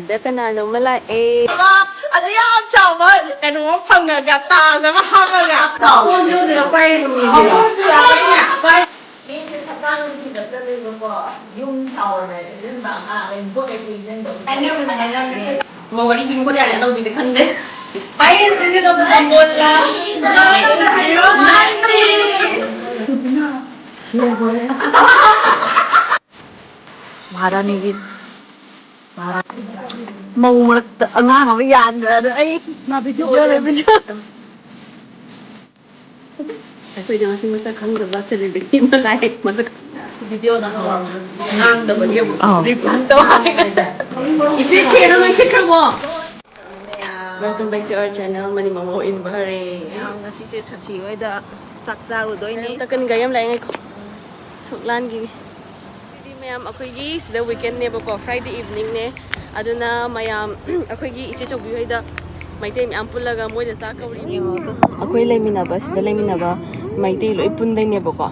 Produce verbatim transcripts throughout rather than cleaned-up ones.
ꯗ ꯀꯅꯥꯅꯣꯝꯃ ꯂꯥꯛꯑꯦ꯫ ꯑꯗꯨ ꯌꯥꯝ ꯆꯥꯎꯕ ꯀꯩꯅꯣ ꯑꯃ ꯐꯪꯉꯒ ꯇꯥꯖ ꯑꯃ ꯍꯥꯞꯄꯒ꯫ ꯆꯥꯎꯕ ꯌꯣꯟꯗꯅ ꯄꯥꯏꯔꯤꯕ ꯃꯤꯁꯦ꯫ ꯑꯍꯨꯝꯁꯨ ꯌꯥꯎꯔꯦ꯫ ꯃꯤꯁꯦ ꯁꯛꯇꯥꯡ ꯅꯨꯡꯁꯤꯔꯛꯇꯕꯅꯦꯕꯀꯣ꯫ ꯌꯨꯝ ꯁꯥꯎꯔꯕꯅꯦ꯫ ꯁꯤꯖꯤꯟꯕ ꯑꯉꯥꯡ ꯂꯣꯏ ꯄꯣꯠ ꯂꯩ ꯄꯤꯖꯤꯟꯗꯧ꯫ ꯍꯥꯏꯅꯕꯅꯦ, ꯍꯥꯏꯅꯕꯅꯦ꯫ ꯃꯣ ꯋꯥꯔꯤ ꯄꯤꯕ ꯌꯥꯔꯦ ꯇꯧꯕꯤꯗ ꯈꯪꯗꯦ꯫ ꯄꯥꯏꯔꯤꯁꯤꯗꯤ ꯇꯧꯕ ꯇꯝꯕꯣꯜꯂ꯫ ꯃꯍꯥꯔꯥꯅꯤꯒꯤ ꯃꯧ ꯃꯔꯛꯇ ꯑꯉꯥꯡ ꯑꯃ ꯌꯥꯟꯕ ꯑꯗꯣ ꯑꯩ ꯃꯥ ꯚꯤꯗꯤꯑꯣ ꯂꯩꯕꯅꯦ꯫ ꯑꯩꯈꯣꯏꯅ ꯉꯁꯤ ꯃꯁꯛ ꯈꯪꯗꯕ celebrity ꯑꯃ ꯂꯥꯛꯑꯦ꯫ ꯃꯁꯛ ꯚꯤꯗꯤꯑꯣꯅ ꯉꯥꯡꯗꯕꯒꯤ ꯑꯃꯨꯛ ꯑꯥꯎ꯫ Reply ꯇꯧ ꯍꯥꯏ꯫ ꯏꯆꯦ ꯈꯦꯔ ꯂꯣꯏꯁꯤꯟꯈ꯭ꯔꯕꯣ? Welcome back to our channel, ꯃꯅꯤ ꯃꯃꯣ in ꯚꯔꯦ꯫ ꯃꯌꯥꯝ ꯉꯁꯤꯁꯦ ꯁꯁꯤ ꯍꯣꯏꯗ ꯆꯥꯛ ꯆꯥꯔꯨꯗꯣꯏꯅꯤ꯫ ꯇꯛꯀꯅꯤ ꯒꯥꯔꯤ ꯌꯥꯝ ꯂꯥꯛꯑꯦ, ꯉꯥꯏꯈꯣ꯫ ꯁꯣꯛꯂꯥꯟꯒꯤ꯫ ꯁꯤꯗꯤ ꯃꯌꯥꯝ ꯑꯩꯈꯣꯏꯒꯤ ꯁꯤꯗ weekend ꯅꯦꯕꯀꯣ, Friday evening ꯅꯦ꯫ ꯑꯗꯨꯅ ꯃꯌꯥꯝ ꯑꯩꯈꯣꯏꯒꯤ ꯏꯆꯦ ꯆꯧꯕꯤ ꯍꯣꯏꯗ ꯃꯩꯇꯩ ꯃꯌꯥꯝ ꯄꯨꯜꯂꯒ ꯃꯣꯏꯗ ꯆꯥꯛ ꯀꯧꯔꯤ꯫ ꯑꯩꯈꯣꯏ ꯂꯩꯃꯤꯟꯅꯕ, ꯁꯤꯗ ꯂꯩꯃꯤꯟꯅꯕ ꯃꯩꯇꯩ ꯂꯣꯏ ꯄꯨꯟꯗꯣꯏꯅꯦꯕꯀꯣ꯫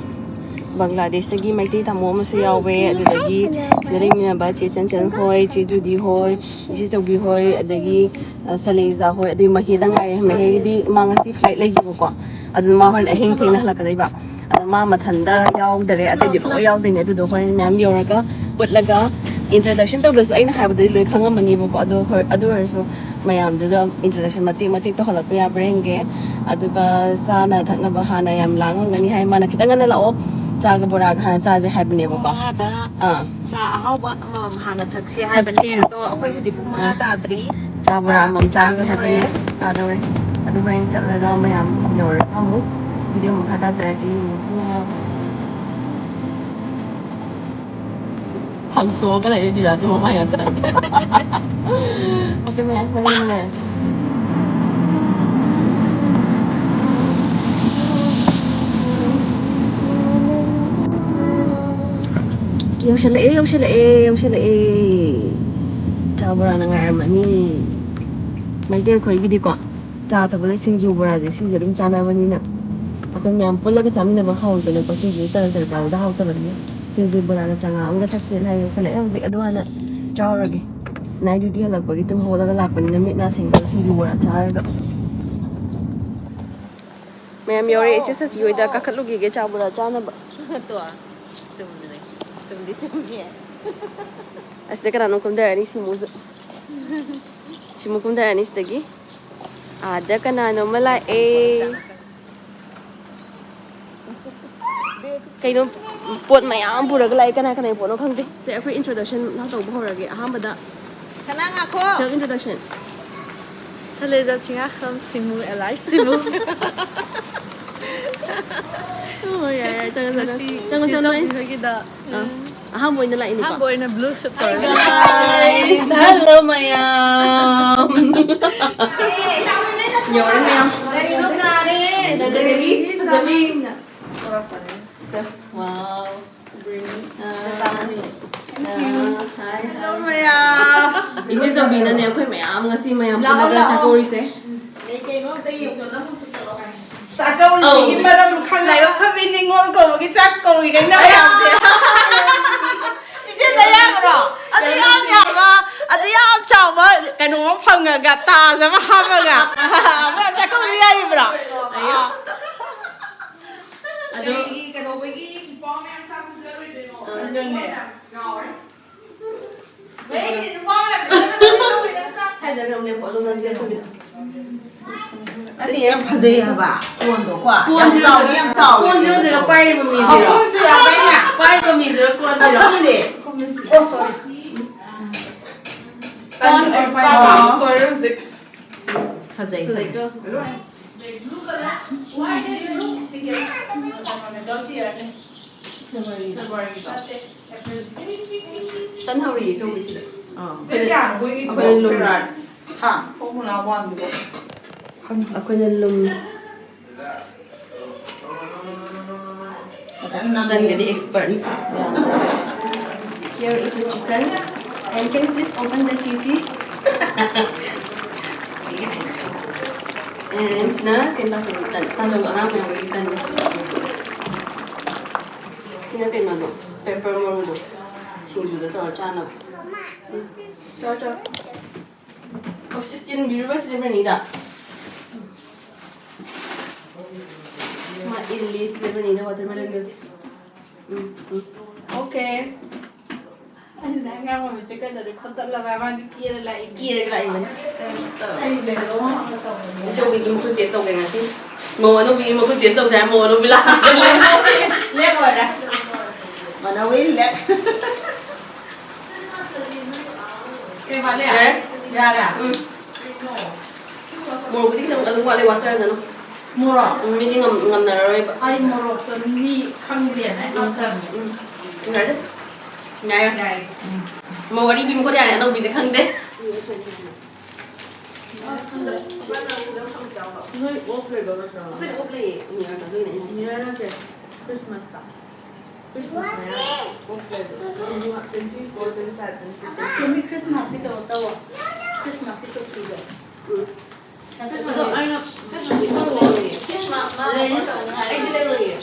ꯕꯪꯒ꯭ꯂꯥꯗꯦꯁꯇꯒꯤ ꯃꯩꯇꯩ ꯇꯥꯃꯣ ꯑꯃꯁꯨ ꯌꯥꯎꯋꯦ꯫ ꯑꯗꯨꯗꯒꯤ ꯁꯤꯗ ꯂꯩꯃꯤꯟꯅꯕ ꯆꯦ ꯆꯟꯆꯟ ꯍꯣꯏ, ꯆꯦ ꯖꯨꯗꯤ ꯍꯣꯏ, ꯏꯆꯦ ꯆꯧꯕꯤ ꯍꯣꯏ, ꯑꯗꯒꯤ, ꯑ, ꯁꯂꯦꯖꯥ ꯍꯣꯏ, ꯑꯗꯩ ꯃꯍꯤꯗ ꯉꯥꯏꯔꯦ꯫ ꯃꯍꯤꯗꯤ ꯃꯥ ꯉꯁꯤ flight ꯂꯩꯈꯤꯕꯀꯣ꯫ ꯑꯗꯨꯅ ꯃꯥ ꯍꯣꯔꯦꯟ ꯑꯍꯤꯡ ꯊꯦꯡꯅ ꯍꯜꯂꯛꯀꯗꯣꯏꯕ꯫ ꯑꯗꯣ ꯃꯥ ꯃꯊꯟꯇ ꯌꯥꯎꯗꯔꯦ, ꯑꯇꯩꯗꯤ ꯂꯣꯏ ꯌꯥꯎꯗꯣꯏꯅꯦ꯫ ꯑꯗꯨꯗꯣ ꯍꯣꯔꯦꯟ ꯃꯌꯥꯝ ꯌꯧꯔꯒ ꯎꯠꯂꯒ, introduction ꯇꯧꯗ꯭ꯔꯁꯨ ꯑꯩꯅ ꯍꯥꯏꯕꯗꯗꯤ ꯂꯣꯏ ꯈꯪꯉꯝꯃꯅꯤꯕꯀꯣ꯫ ꯑꯗꯣ ꯍꯣꯏ, ꯑꯗꯨ ꯑꯣꯏꯔꯁꯨ ꯃꯌꯥꯝꯗꯨꯗ introduction ꯃꯇꯦꯛ ꯃꯇꯦꯛ ꯇꯧꯍꯜꯂꯛꯄ ꯌꯥꯕ꯭ꯔꯥ ꯌꯦꯡꯒꯦ꯫ ꯑꯗꯨꯒ ꯆꯥꯅ ꯊꯛꯅꯕ ꯍꯥꯟꯅ ꯌꯥꯝ ꯂꯥꯡꯉꯝꯒꯅꯤ ꯍꯥꯏ꯫ ꯃꯥꯅ "ꯈꯤꯇꯪ ꯉꯟꯅ ꯂꯥꯛꯑꯣ, ꯆꯥꯒ ꯕꯣꯔꯥꯒ ꯍꯥꯟꯅ ꯆꯥꯁꯦ" ꯍꯥꯏꯕꯅꯦꯕꯀꯣ꯫ ꯕꯣꯔꯥꯗ ꯑꯥ꯫ ꯆꯥ ꯑꯍꯥꯎꯕ ꯑꯃꯃꯝ ꯍꯥꯟꯅ ꯊꯛꯁꯤ ꯍꯥꯏꯕꯅꯦ꯫ ꯑꯗꯣ ꯑꯩꯈꯣꯏ ꯍꯧꯖꯤꯛ ꯄꯨꯡ ꯃꯉꯥ ꯇꯥꯗ꯭ꯔꯤ꯫ ꯆꯥ ꯕꯣꯔꯥ ꯑꯃꯃꯝ ꯆꯥꯒꯦ ꯍꯥꯏꯕꯅꯦ꯫ ꯆꯥꯗꯧꯔꯦ꯫ ꯑꯗꯨ ꯍꯣꯔꯦꯟ ꯆꯠꯂꯒ ꯃꯌꯥꯝ ꯌꯧꯔꯒ ꯑꯃꯨꯛ video ꯃꯈꯥ ꯇꯥꯖꯔꯛꯀꯦ꯫ ꯍꯥꯡꯇꯣꯛꯑꯒ ꯂꯩꯔꯦ ꯗꯤꯔꯥꯁꯨ ꯃꯃꯥꯏ ꯉꯥꯛꯇ꯫ ꯑꯁꯤ ꯃꯌꯥꯝ ꯁꯦꯝꯃꯤꯟꯅꯔꯁꯤ꯫ ꯌꯧꯁꯜꯂꯛꯑꯦ, ꯌꯧꯁꯜꯂꯛꯑꯦ, ꯌꯧꯁꯜꯂꯛꯑꯦ꯫ ꯆꯥ ꯕꯣꯔꯥꯅ ꯉꯥꯏꯔꯝꯃꯅꯤ꯫ ꯃꯩꯇꯩ ꯑꯩꯈꯣꯏꯒꯤꯗꯤꯀꯣ, ꯆꯥ ꯊꯛꯄꯗ ꯁꯤꯡꯖꯨ ꯕꯣꯔꯥꯁꯦ ꯁꯤꯁꯦ ꯑꯗꯨꯝ ꯆꯥꯅꯕꯅꯤꯅ, ꯑꯩꯈꯣꯏ ꯃꯌꯥꯝ ꯄꯨꯜꯂꯒ ꯆꯥꯃꯤꯟꯅꯕ ꯍꯥꯎꯗꯅꯀꯣ꯫ ꯁꯤꯡꯖꯨ ꯇꯔꯥ ꯇꯔꯥ ꯆꯥꯕꯗ ꯍꯥꯎꯇꯕꯅꯤꯅ, ꯁꯤꯡꯖꯨ ꯕꯣꯔꯥꯅ ꯆꯉꯥꯡ ꯑꯃꯒ ꯊꯛꯁꯦꯅ ꯍꯥꯏ꯫ ꯌꯧꯁꯜꯂꯛꯑꯦ ꯍꯧꯖꯤꯛ꯫ ꯑꯗꯨ ꯍꯥꯟꯅ ꯆꯥꯎꯔꯒꯦ꯫ ꯅꯥꯏꯠ ꯗ꯭ꯌꯨꯇꯤ ꯍꯜꯂꯛꯄꯒꯤ ꯇꯨꯝ ꯍꯧꯒꯠꯂꯒ ꯂꯥꯛꯄꯅꯤꯅ ꯃꯤꯠ ꯅꯥ ꯁꯤꯡꯕ ꯁꯤꯡꯖꯨ ꯕꯣꯔꯥ ꯆꯥꯔꯒ꯫ ꯃꯌꯥꯝ ꯌꯧꯔꯦ, ꯏꯆꯦ ꯁꯁꯤ ꯍꯣꯏꯗ ꯀꯥꯈꯠꯂꯨꯈꯤꯒꯦ ꯆꯥ ꯕꯣꯔꯥ ꯆꯥꯅꯕ꯫ ꯇꯣ, ꯆꯨꯝꯃꯤꯅꯦ꯫ ꯆꯨꯝꯗꯤ ꯆꯨꯝꯃꯤꯌꯦ꯫ ꯑꯁꯤꯗ ꯀꯅꯥꯅꯣ ꯀꯨꯝꯊꯔꯛꯑꯅꯤ ꯁꯤꯃꯨꯁꯨ꯫ ꯁꯤꯃꯨ ꯀꯨꯝꯊꯔꯛꯑꯅꯤ ꯁꯤꯗꯒꯤ꯫ ꯑꯥꯗ ꯀꯅꯥꯅꯣ ꯑꯃ ꯂꯥꯛꯑꯦ꯫ ꯀꯩꯅꯣ ꯄꯣꯠ ꯃꯌꯥꯝ ꯄꯨꯔꯒ ꯂꯥꯛꯑꯦ꯫ ꯀꯅꯥ ꯀꯅꯥꯒꯤ ꯄꯣꯠꯅꯣ ꯈꯪꯗꯦ꯫ ꯁꯦ, ꯑꯩꯈꯣꯏ introduction ꯇꯧꯕ ꯍꯧꯔꯒꯦ꯫ ꯑꯍꯥꯟꯕꯗ ꯁꯅꯥ ꯉꯥꯈꯣ꯫ Self introduction꯫ ꯁꯂꯦꯖꯥ ꯆꯤꯡꯉꯥꯈꯝ ꯁꯤꯃꯨ alias ꯁꯤꯃꯨ꯫ ꯑꯣ, ꯌꯥꯔꯦ, ꯌꯥꯔꯦ, ꯆꯪꯉꯣ, ꯆꯪꯉꯣ꯫ ꯉꯁꯤ ꯆꯪꯉꯣ, ꯆꯦ ꯆꯪꯉꯣ, ꯆꯧꯕꯤ ꯅꯣꯏ꯫ ꯍꯣꯏꯒꯤꯗ, ꯑꯥ, ꯎꯝ꯫ ꯑꯍꯥꯟꯕ ꯑꯣꯏꯅ ꯂꯥꯛꯏꯅꯤꯀꯣ꯫ ꯑꯍꯥꯟꯕ ꯑꯣꯏꯅ blue suit ꯇꯧꯔꯒ꯫ Guys, hello ꯃꯌꯥꯝ꯫ ꯌꯧꯔꯦ ꯃꯌꯥꯝ꯫ ꯀꯔꯤꯅꯣ ꯀꯥꯔꯦ? ꯅꯠꯇ꯭ꯔꯒꯗꯤ ꯐꯖꯕꯤ꯫ Wow꯫ ꯑꯥ, ꯑꯥ, hi, hi꯫ Hello ꯃꯌꯥꯝ꯫ ꯏꯆꯦ ꯆꯧꯕꯤꯅꯅꯦ ꯑꯩꯈꯣꯏ ꯃꯌꯥꯝ ꯉꯁꯤ ꯃꯌꯥꯝ ꯂꯥꯛꯑꯣ, ꯄꯨꯜꯂꯒ ꯂꯥꯛꯑꯣ꯫ ꯆꯥꯛꯀꯧꯔꯤꯁꯦ꯫ ꯆꯥꯛꯀꯧꯔꯤꯁꯤꯒꯤ ꯑꯧ꯫ ꯃꯔꯝ ꯈꯪ-, ꯂꯥꯏꯕꯛ ꯐꯕꯤ ꯅꯤꯉꯣꯜ ꯀꯧꯕꯒꯤ ꯆꯥꯛ ꯀꯧꯔꯤꯅꯦ ꯃꯌꯥꯝꯁꯦ꯫ ꯏꯆꯦ ꯗꯌꯥꯕ꯭ꯔꯣ? ꯑꯗꯨ ꯌꯥꯝ ꯌꯥꯕ, ꯑꯗꯨ ꯌꯥꯝ ꯆꯥꯎꯕ ꯀꯩꯅꯣ ꯑꯃ ꯐꯪꯉꯒ, ꯇꯥꯖ ꯑꯃ ꯍꯥꯞꯄꯒ꯫ ꯑꯃ ꯆꯥꯛꯀꯧꯕ ꯌꯥꯔꯤꯕ꯭ꯔꯣ? ꯑꯗꯣ ꯀꯩꯒꯤ ꯀꯩꯗꯧꯕꯒꯤ ꯅꯨꯄꯥ ꯃꯌꯥꯝ ꯆꯥꯛ ꯄꯤꯖꯔꯣꯏꯗꯣꯏꯅꯣ? ꯑꯗꯨꯅꯦ꯫ ꯉꯥꯎꯔꯦ꯫ ꯃꯌꯦꯛꯁꯦ ꯅꯨꯄꯥ ꯃꯌꯥꯝ ꯂꯩꯕꯅ ꯂꯣꯏꯔꯦ ꯆꯥꯛ꯫ ꯁꯥꯏꯗ ꯅꯪ ꯂꯦꯞꯄꯣ, ꯑꯗꯣ ꯅꯪ ꯂꯦꯞꯄꯣ꯫ ꯅꯠꯇꯦ, ꯌꯥꯝ ꯐꯖꯩ ꯍꯥꯏꯕ꯫ ꯀꯣꯟꯗꯣ ꯀꯣ꯫ ꯌꯥꯝ ꯀꯣꯟꯁꯦ ꯆꯥꯎꯋꯤ, ꯌꯥꯝ ꯆꯥꯎꯋꯤ꯫ ꯀꯣꯟꯁꯦ ꯅꯠꯇ꯭ꯔꯒ ꯄꯥꯏꯔꯤꯕ ꯃꯤꯁꯤꯔꯣ? ꯑꯍꯨꯝꯁꯨ ꯌꯥꯗꯥꯏꯅꯦ? ꯄꯥꯏꯔꯤꯕ ꯃꯤꯁꯤꯔꯣ ꯀꯣꯟꯁꯤꯔꯣ? ꯈꯪꯗꯦ꯫ ꯑꯣ, sorry꯫ ꯀꯣꯟ ꯑꯣꯏꯔ ꯄꯥꯏꯕ꯫ ꯁꯣꯏꯔꯦ ꯍꯧꯖꯤꯛ꯫ ꯐꯖꯩ, ꯐꯖꯩ꯫ ꯐꯖꯩꯀꯣ? ꯇꯟ ꯍꯧꯔꯤꯌꯦ ꯆꯧꯕꯤꯁꯤꯗ꯫ ꯑꯥ꯫ ꯑꯩꯈꯣꯏꯅ ꯂꯨꯝ-, ꯑꯩꯈꯣꯏꯅ ꯂꯨꯝ-, ꯐꯖꯅ ꯅꯝꯃꯦ꯫ ꯇꯟꯒꯗꯤ expert ꯅꯤ꯫ Here is the chicken. And can you please open the chichi? And ꯁꯤꯅ ꯀꯩꯅꯣ ꯇꯧꯕ ꯇꯟ, ꯇꯥꯖꯧꯒꯤ ꯑꯉꯥꯡ ꯃꯌꯥꯝꯒꯤ ꯇꯟ꯫ ꯁꯤꯅ ꯀꯩꯅꯣꯗꯣ, pepper ꯃꯔꯨꯗꯣ, ꯁꯤꯡꯖꯨꯗ ꯇꯧꯔ ꯆꯥꯅꯕ꯫ ꯆꯣ, ꯆꯣ꯫ ꯑꯣ, ꯁꯤꯁ ꯏꯟꯕꯤꯔꯨꯕ ꯁꯤꯗ ꯕ꯭ꯔꯦꯅꯤꯗ꯫ ꯃꯥ ꯏꯜꯂꯤ ꯁꯤꯗ ꯕ꯭ꯔꯦꯅꯤꯗ watermelon ꯒꯁꯦ꯫ ꯎꯝ, ꯎꯝ꯫ Okay꯫ ꯑꯩꯅ ꯑꯉꯥꯡ ꯑꯣꯏꯕꯁꯦ ꯀꯩꯗꯧꯔꯦ ꯈꯣꯠꯇꯠꯂꯒ ꯃꯥꯗꯤ ꯀꯦꯔ ꯂꯥꯛꯏꯅꯦ꯫ ꯀꯦꯔꯒ ꯂꯥꯛꯏꯕꯅꯦ꯫ ꯑꯩ ꯂꯩꯔꯣ ꯍꯪꯉꯒ ꯇꯧꯕꯅꯦ꯫ ꯏꯆꯧꯕꯤꯒꯤ ꯃꯈꯨꯠ taste ꯇꯧꯒꯦ ꯉꯁꯤ꯫ ꯃꯧ ꯑꯅꯧꯕꯤꯒꯤ ꯃꯈꯨꯠ taste ꯇꯧꯁꯦ ꯍꯥꯏꯔ ꯃꯧ ꯑꯅꯧꯕꯤ ꯂꯥꯛꯑꯦ꯫ ꯂꯦꯞ ꯑꯣꯏꯔꯦ꯫ ꯃꯅꯧꯕꯤ ꯂꯦꯞ꯫ ꯀꯩ ꯋꯥꯠꯂꯤ? ꯌꯥꯔꯦ? ꯌꯥꯔꯦ? ꯎꯝ꯫ ꯃꯣꯔꯣꯛꯄꯨꯗꯤ ꯈꯤꯇꯪ ꯑꯗꯨꯝ ꯋꯥꯠꯂꯦ, ꯋꯥꯠꯆꯔꯁꯅꯨ꯫ ꯃꯣꯔꯣꯛ? ꯎꯝ, ꯃꯤꯗꯤ ꯉꯝ-, ꯉꯝꯅꯔꯔꯣꯏꯕ꯫ ꯑꯩ ꯃꯣꯔꯣꯛꯇꯣ ꯃꯤ ꯈꯪꯗꯦꯅ ꯑꯩ ꯎꯝ꯫ ꯍꯥꯞꯇ꯭ꯔꯕꯅꯦ꯫ ꯎꯝ꯫ ꯌꯥꯔꯦ? ꯌꯥꯔꯦ꯫ ꯌꯥꯔꯦ꯫ ꯎꯝ꯫ ꯃꯧ ꯑꯔꯤꯕꯤ ꯃꯈꯨꯠ ꯌꯥꯔꯦ, ꯑꯅꯧꯕꯤꯗꯤ ꯈꯪꯗꯦ꯫ ꯅꯣꯏ off ꯂꯩꯕ꯭ꯔꯣ ꯅꯠꯇ꯭ꯔꯒ? ꯑꯩꯈꯣꯏꯗꯤ off ꯂꯩꯌꯦ, New Year ꯑꯗꯨꯒꯤꯅꯦ ꯑꯩꯅ ꯍꯥꯏꯁꯦ꯫ New Year ꯅꯠꯇꯦ, Christmas ꯇ꯫ Christmas ꯃꯌꯥ off ꯂꯩꯕ꯭ꯔꯣ? Twenty four, twenty five, twenty six, twenty seven꯫ ꯆꯨꯝꯃꯤ, Christmas ꯁꯤ ꯀꯩꯅꯣ ꯇꯧꯋꯣ꯫ Christmas ꯁꯤ ꯇꯣꯛꯄꯤꯔꯣ꯫ ꯎꯝ꯫ ꯑꯗꯣ ꯑꯩꯅ Christmas ꯁꯤ ꯇꯧꯔꯣꯏꯌꯦ꯫ Christmas ꯃꯥ ꯂꯩꯔꯅꯤ꯫ ꯑꯩꯗꯤ ꯂꯩꯔꯣꯏꯌꯦ꯫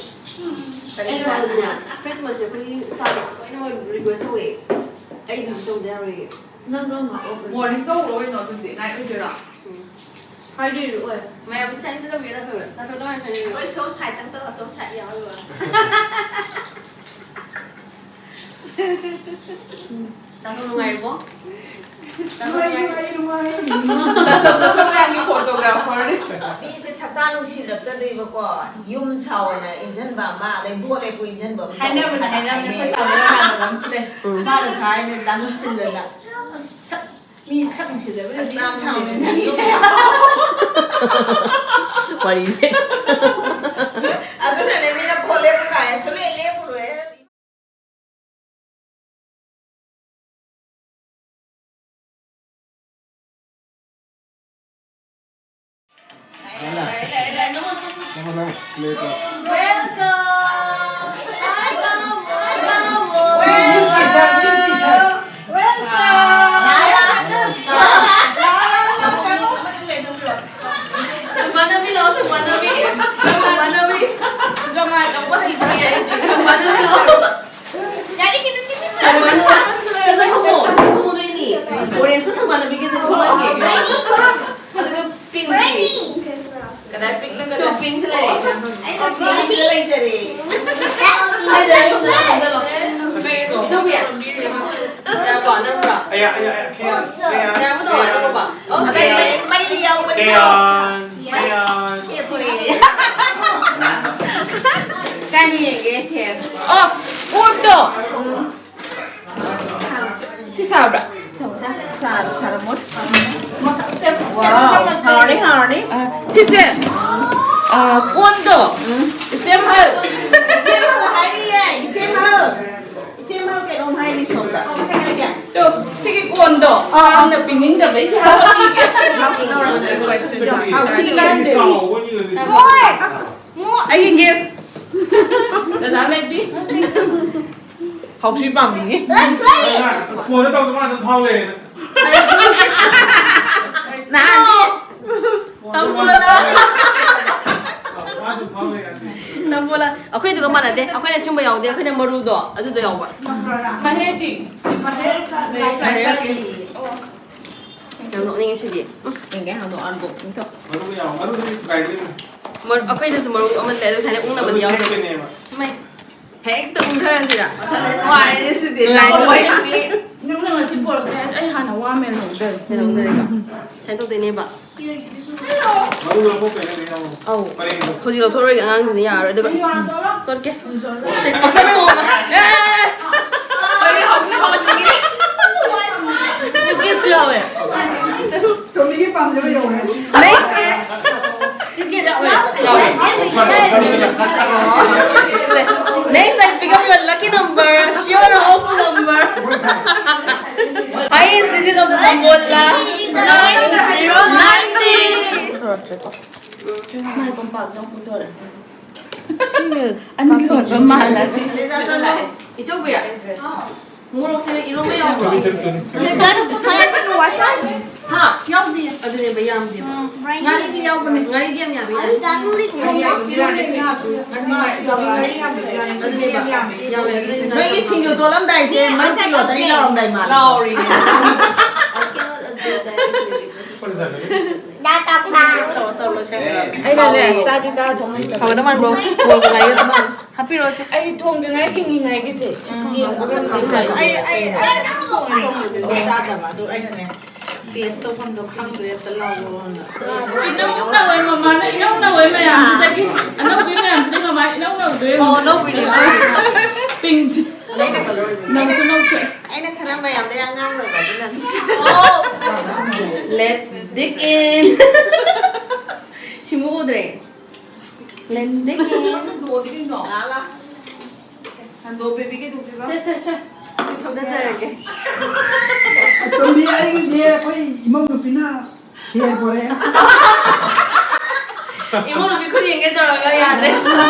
ꯀꯔꯤ? ꯑꯩꯅ ꯍꯥꯏꯕꯗꯤꯅꯦ, Christmas ꯁꯦ ꯑꯩꯈꯣꯏꯒꯤ staff ꯂꯣꯏꯅꯃꯛ request ꯇꯧꯋꯦ꯫ ꯑꯩ duty ꯇꯧꯗ ꯌꯥꯔꯣꯏꯌꯦ꯫ ꯅꯪ ꯀꯔꯝ ꯀꯥꯟ off ꯑꯣꯏꯒꯦ? Morning ꯇꯧꯔꯣ ꯀꯩꯅꯣ ꯑꯗꯨꯗꯤ, night ꯑꯣꯏꯗꯣꯏꯔꯣ? ꯎꯝ꯫ Friday ꯗ ꯑꯣꯏ꯫ ꯃꯌꯥꯝ sign ꯑꯝꯇ ꯇꯧꯕꯤꯌꯨ, ꯇꯥꯊꯣꯛ, ꯇꯥꯊꯣꯛ ꯀꯃꯥꯏꯅ sign ꯇꯧꯔꯤꯅꯣ? ꯑꯩꯈꯣꯏ ꯁꯣꯝ side ꯇꯪ ꯇꯧꯔꯣ, ꯁꯣꯝ side ꯌꯥꯎꯍꯜꯂꯣ꯫ ꯇꯥꯊꯣꯛ ꯅꯨꯡꯉꯥꯏꯔꯤꯕꯣ? ꯇꯥꯊꯣꯛ ꯅꯨꯡꯉꯥꯏ-, ꯅꯨꯡꯉꯥꯏ-, ꯅꯨꯡꯉꯥꯏ꯫ ꯇꯥꯊꯣꯛ ꯅꯨꯡꯉꯥꯏ-, ꯇꯥꯊꯣꯛ ꯅꯨꯡꯉꯥꯏ-, photographer ꯅꯦ꯫ ꯃꯤꯁꯦ ꯁꯛꯇꯥ ꯅꯨꯡꯁꯤꯔꯛꯇꯗꯣꯏꯕꯀꯣ, ꯌꯨꯝ ꯁꯥꯎꯅ ꯏꯟꯖꯟꯕ ꯑꯃ, ꯑꯗꯩ ꯚꯣꯠ ꯂꯦꯞꯄꯨ ꯏꯟꯖꯟꯕ ꯑꯃ ꯇꯧꯋꯦ ꯍꯥꯏꯅꯕꯅꯦ, ꯍꯥꯏꯅ ꯍꯥꯏꯅꯕꯅꯦ꯫ ꯍꯥꯏꯅꯩ꯫ ꯑꯩꯈꯣꯏ ꯇꯥꯃꯣ ꯏꯃꯥꯟꯅꯕ ꯑꯃꯁꯨ ꯂꯩ꯫ ꯎꯝ꯫ ꯃꯥꯅꯁꯨ ꯍꯥꯏꯅꯦ, "ꯗꯥ ꯃꯨꯁꯤꯜꯂꯅ ꯁꯛ, ꯃꯤ ꯁꯛ ꯅꯨꯡꯁꯤꯗꯕꯅ ꯌꯨꯝ ꯁꯥꯎꯅ ꯏꯟꯖꯟꯕ ꯑꯃ ꯇꯧꯋꯦ꯫" ꯋꯥꯔꯤꯁꯦ꯫ ꯑꯗꯨꯅꯅꯦ ꯃꯤꯅ ꯚꯣꯠ ꯂꯦꯞꯄꯨ ꯀꯥꯏꯅ ꯁꯨꯡꯂꯦꯞ ꯂꯦꯞꯄꯨꯔꯣꯏ꯫ ꯑꯌꯥ, ꯑꯌꯥ, ꯑꯌꯥ, ꯈꯌꯥꯟ, ꯈꯌꯥꯟ, ꯌꯥꯔꯕ ꯇꯧꯔꯣ, ꯈꯌꯥꯟ, ꯑꯇꯣꯞꯄ? ꯑꯣꯀꯦ꯫ ꯈꯌꯥꯟ, ꯃꯩ ꯌꯥꯎꯕꯅꯤꯅ꯫ ꯈꯌꯥꯟ, ꯈꯌꯥꯟ꯫ ꯀꯥꯏꯅ ꯌꯦꯡꯒꯦ, ꯈꯌꯥꯟ? ꯑꯣ, ꯀꯣꯠꯇꯣ꯫ ꯁꯤ ꯁꯥꯕ꯭ꯔꯥ? ꯁꯥꯔ-, ꯁꯥꯔꯝꯃꯣꯏ꯫ ꯋꯥꯎ, ꯍꯥꯎꯔꯅꯤ, ꯍꯥꯎꯔꯅꯤ꯫ ꯑ, ꯁꯤꯁꯦ, ꯑ, ꯀꯣꯟꯗꯣ꯫ ꯎꯝ꯫ ꯏꯆꯦ ꯃꯍꯜ꯫ ꯏꯆꯦ ꯃꯍꯜ ꯍꯥꯏꯔꯤꯌꯦ, ꯏꯆꯦ ꯃꯍꯜ꯫ ꯏꯆꯦ ꯃꯍꯜ ꯀꯩꯅꯣꯝ ꯍꯥꯏꯔꯤ ꯁꯣꯝꯗ꯫ ꯇꯣ, ꯁꯤꯒꯤ ꯀꯣꯟꯗꯣ꯫ ꯑꯥ, ꯑꯥ꯫ ꯌꯥꯝꯅ ꯄꯤꯅꯤꯡꯗꯕꯩ ꯁꯤ ꯍꯥꯞꯄꯤꯒꯦ꯫ ꯑꯥꯎ, ꯁꯤ ꯂꯩꯔꯝꯗꯦ꯫ ꯑꯩꯒꯤ ꯒꯤꯐ꯫ ꯗꯗꯥ ꯂꯩꯕꯤ꯫ ꯍꯥꯎꯁꯤ ꯄꯥꯝꯕꯤꯒꯤ꯫ ꯐꯣꯟꯗ ꯇꯧꯗ ꯃꯥ ꯑꯗꯨꯝ ꯐꯥꯎ ꯂꯩꯌꯦꯅ꯫ ꯅꯍꯥꯟꯗꯤ ꯇꯝꯕꯣꯂꯥ꯫ ꯃꯥ ꯑꯗꯨꯝ ꯐꯥꯎ ꯂꯩ ꯌꯥꯗꯦ꯫ ꯇꯝꯕꯣꯂꯥ꯫ ꯑꯩꯈꯣꯏꯗꯨꯒ ꯃꯥꯟꯅꯗꯦ꯫ ꯑꯩꯈꯣꯏꯅ ꯁꯤꯒꯨꯝꯕ ꯌꯥꯎꯗꯦ꯫ ꯑꯩꯈꯣꯏꯅ ꯃꯔꯨꯗꯣ ꯑꯗꯨꯗꯣ ꯌꯥꯎꯕ꯫ ꯃꯍꯦꯗꯤ꯫ ꯌꯥꯝ ꯅꯣꯛꯅꯤꯡꯉꯤ ꯁꯤꯗꯤ꯫ ꯎꯝ꯫ ꯌꯦꯡꯒꯦ, ꯍꯥꯡꯗꯣꯛ unboxing ꯇꯧ꯫ ꯃꯔꯨ ꯌꯥꯎ-, ꯃꯔꯨꯗꯤ ꯊꯨꯒꯥꯏꯗꯣꯏꯅꯤ꯫ ꯃꯔꯨ-, ꯑꯩꯈꯣꯏꯗꯁꯨ ꯃꯔꯨ ꯑꯃ ꯂꯩ, ꯑꯗꯨ ꯁꯨꯃꯥꯏꯅ ꯎꯪꯅꯕꯗꯤ ꯃꯔꯨ ꯌꯥꯎꯗꯦ꯫ ꯊꯦꯛꯇꯣꯏꯅꯦꯕ꯫ ꯃꯩ꯫ ꯍꯦꯛꯇ ꯎꯪꯊꯔꯁꯤꯔꯥ? ꯅꯨꯡꯉꯥꯏꯔꯦ ꯁꯤꯗꯤ꯫ ꯅꯨꯡꯉꯥꯏꯔꯦ꯫ ꯅꯪꯅ ꯉꯁꯤ ꯄꯣꯔꯛꯇꯦ ꯍꯥꯏꯔꯗꯤ ꯑꯩ ꯍꯥꯟꯅ ꯋꯥ ꯃꯦꯜꯍꯧꯗꯣꯏꯅꯦ꯫ ꯃꯦꯜꯍꯧꯗꯣꯏꯅꯦꯕ꯫ ꯁꯨꯃꯥꯏꯅ ꯇꯧꯗꯣꯏꯅꯦꯕ꯫ ꯃꯔꯨ ꯂꯧꯊꯣꯛꯇꯣꯏꯅꯦ ꯍꯧꯖꯤꯛ ꯑꯃꯨꯛ꯫ ꯑꯧ꯫ ꯄꯔꯦꯡꯗꯣ꯫ ꯍꯧꯖꯤꯛ ꯂꯧꯊꯣꯛꯑꯔꯣꯏꯒꯦ ꯑꯉꯥꯡꯁꯤꯅ ꯌꯥꯔꯔꯣꯏ꯫ ꯑꯗꯨꯒ ꯇꯣꯠꯀꯦ꯫ ꯄꯛꯆꯕꯩ ꯃꯑꯣꯡꯗ꯫ ꯑꯦ! ꯀꯔꯤ ꯍꯧꯖꯤꯛ ꯍꯧꯖꯤꯛꯀꯤ? ꯇꯤꯀꯦꯠꯁꯨ ꯌꯥꯎꯋꯦ꯫ ꯇꯣꯝꯕꯤꯒꯤ ꯄꯥꯝꯖꯕ ꯌꯧꯔꯦ꯫ Next. ꯇꯤꯀꯦꯠ ꯌꯥꯎꯋꯦ꯫ Next, I pick up your lucky number. Sure of number. Highest digit of the tombola. Ninety. ꯃꯥꯏ ꯀꯣꯝꯄꯥꯛꯁꯨ ꯑꯃꯨꯛ ꯄꯨꯊꯣꯔꯛꯑꯦ꯫ ꯁꯤꯒ ꯑꯅꯤ ꯊꯣꯟꯕ ꯃꯥꯜꯂꯦ꯫ ꯏꯆꯧꯕꯤ, ꯃꯣꯔꯣꯛꯁꯦ ꯏꯔꯣꯝꯕ ꯌꯥꯎꯕ꯭ꯔꯣ? ꯍꯥ? ꯌꯥꯎꯗꯤꯌꯦ꯫ ꯑꯗꯨꯅꯦꯕ ꯌꯥꯝꯗꯦꯕ꯫ ꯎꯝ, ꯉꯥꯔꯤꯗꯤ ꯌꯥꯎꯕꯅꯦ꯫ ꯉꯥꯔꯤꯗꯤ ꯌꯥꯝ ꯌꯥꯝꯃꯤ꯫ ꯑꯗꯨ ꯇꯥꯡꯅ ꯂꯩꯕꯅꯦ꯫ ꯑꯗꯨꯅꯦꯕ꯫ ꯌꯥꯝꯃꯦ꯫ ꯑꯗꯨꯅꯦ ꯅꯣꯏꯒꯤ ꯁꯤꯡꯖꯨ ꯇꯣꯠꯂꯝꯗꯥꯏꯁꯦ ꯃꯔꯨꯞꯀꯤ ꯂꯣꯇꯔꯤ ꯂꯥꯎꯔꯝꯗꯥꯏ ꯃꯥꯜꯂꯦ꯫ ꯂꯥꯎꯔꯤꯅꯦ꯫ ꯇꯧꯔ ꯇꯧꯔ ꯂꯣꯏꯁꯟꯈ꯭ꯔꯕꯅꯦ꯫ ꯑꯩꯅꯅꯦ, ꯆꯥꯗꯤ ꯆꯥ ꯊꯣꯡ ꯍꯩꯇꯕ꯫ ꯍꯥꯎꯒꯗꯕ ꯃꯥꯟꯕ꯭ꯔꯣ? ꯕꯣꯜꯒ ꯉꯥꯏꯒꯗꯕ ꯃꯥꯟꯕ꯭ꯔꯣ? ꯍꯥꯞꯄꯤꯔꯣ, ꯆꯦ꯫ ꯑꯩ ꯊꯣꯡꯗ꯭ꯔꯤꯉꯩ ꯍꯤꯡꯉꯤꯉꯩꯒꯤꯁꯦ꯫ ꯑꯩ, ꯑꯩ, ꯑꯩ ꯑꯗꯨꯝ ꯊꯣꯡꯉꯦ, ꯊꯣꯡꯕꯗꯤ ꯆꯥꯗꯕ꯫ ꯑꯗꯨ ꯑꯩꯅꯅꯦ, ꯇꯦꯁ ꯇꯧꯐꯝꯗꯣ ꯈꯪꯗ꯭ꯔꯦ, ꯑꯝꯇ ꯂꯥꯎꯑꯣꯅ꯫ ꯏꯅꯧ ꯅꯧꯋꯦ ꯃꯃꯥꯅ, ꯏꯅꯧ ꯅꯧꯋꯦ ꯃꯌꯥꯝꯁꯤꯗꯒꯤ꯫ ꯑꯅꯧꯕꯤ ꯃꯌꯥꯝꯁꯤꯗꯒꯤ ꯃꯃꯥ ꯏꯅꯧ ꯅꯧꯗꯣꯏ꯫ ꯑꯣ, ꯑꯅꯧꯕꯤꯅꯦ꯫ ꯄꯤꯡꯁꯤ꯫ ꯑꯩꯅ, ꯅꯪꯁꯨ ꯅꯧꯊꯣꯛꯑꯦ꯫ ꯑꯩꯅ ꯈꯔ ꯃꯌꯥꯝꯗꯩ ꯑꯉꯥꯡ ꯑꯣꯏꯕ ꯑꯗꯨꯅꯅꯤ꯫ ꯑꯣ꯫ Let's dig in. ꯁꯤꯃꯨꯛ ꯎꯗ꯭ꯔꯦ꯫ Let's dig in. ꯂꯥꯛ, ꯂꯥꯛ꯫ ꯍꯟꯗꯣ ꯕꯦꯕꯤꯒꯤ ꯗꯨꯛꯁꯤꯕ? ꯁꯦ, ꯁꯦ, ꯁꯦ꯫ ꯊꯝꯖꯔꯒꯦ꯫ ꯇꯣꯝꯕꯤ, ꯑꯩꯒꯤꯗꯤ ꯑꯩꯈꯣꯏ ꯏꯃꯧ ꯅꯨꯄꯤꯅ ꯍꯦꯟ ꯄꯣꯔꯛꯑꯦ꯫ ꯏꯃꯧ ꯅꯨꯄꯤ ꯈꯨꯠ ꯌꯦꯡꯒꯦ ꯇꯧꯔꯒ ꯌꯥꯗ꯭ꯔꯦ꯫